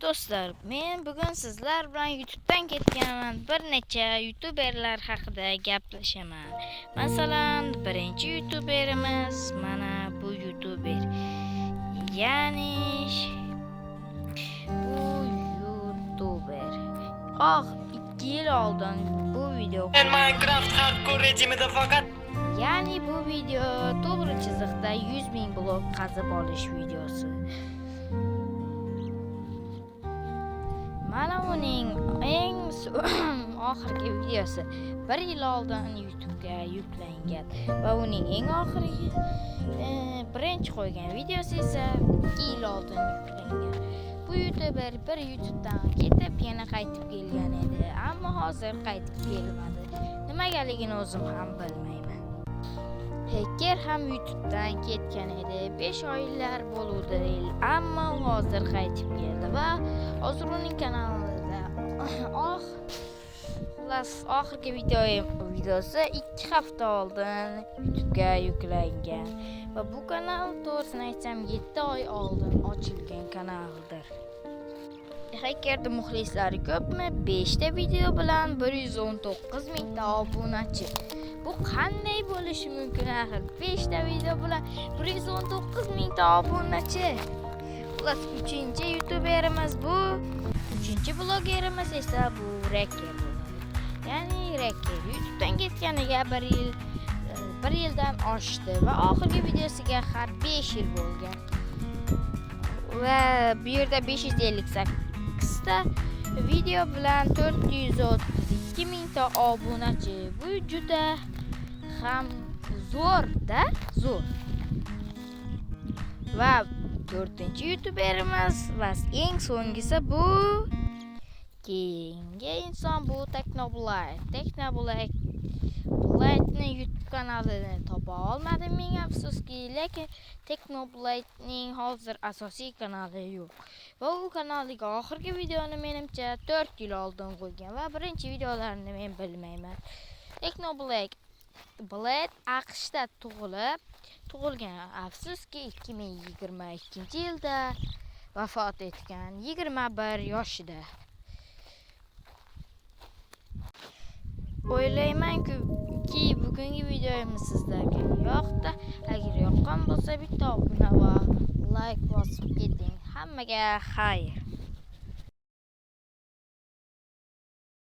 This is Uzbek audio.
Do'stlar, men bugun sizlar bilan YouTube'dan ketgan bir necha youtuberlar haqida gaplashaman. Masalan, birinchi youtuberimiz mana bu youtuber. Ya'ni bu youtuber. Oh, 2 yil oldin bu video Men Minecraft hardcore rejimida faqat Ya'ni bu video to'g'ri chiziqda 100 ming blok qazib olish videosi. Mana uning eng oxirgi videosi 1 yil oldin YouTube'ga yuklangan va uning eng oxirgi birinchi qo'ygan videosi esa 2 yil oldin yuklangan. Bu youtuber bir YouTube'dan ketib yana qaytib kelgan edi, ammo hozir qaytib kelmadi. Nimagaligini o'zim ham bilmayman. Hacker ham YouTube'dan ketgan edi. 5 oylar bo'ldi, ammo hozir qaytib keldi va hozir uning kanalida xullas oxirgi videosi 2 hafta oldin YouTube'ga yuklangan va bu kanal to'g'risini aytsam 7 oy oldin ochilgan kanaldir. Hackerda muxlislari ko'pmi? 5 ta video bilan 119 mingta obunachi. Bu qanday bo'lishi mumkin axir? 5 ta video bilan 119 mingta obunachi. Xullas, 3-chi youtuberimiz bu, 3-chi blogerimiz esa bu Reker bo'ladi. Ya'ni Reker YouTube'dan ketganiga 1 yildan oshdi va oxirgi videosiga har 5 yil bo'lgan. Va bu yerda 558 ta video bilan 432 mingta obunachi. Bu juda ham zo'r-da, zo'r. Va 4-chi youtuberimiz va eng so'nggisi bu keyingi inson bu Technoblade. Technoblade Blade'ning YouTube kanalini topa olmadim, ming afsuski, lekin Technoblade'ning hozir asosiy kanali yo'q. Va u kanaliga oxirgi videoni menimcha 4 yil oldin qo'ygan va birinchi videolarini men bilmayman. Technoblade Blade AQShda tug'ilgan, afsuski 2022-yilda vafot etgan 21 yoshida. O'ylaymanki, bugungi videomiz sizlarga yoqdi. Agar yoqqan bo'lsa bitta obuna va like bosib keting. Hammaga xayr.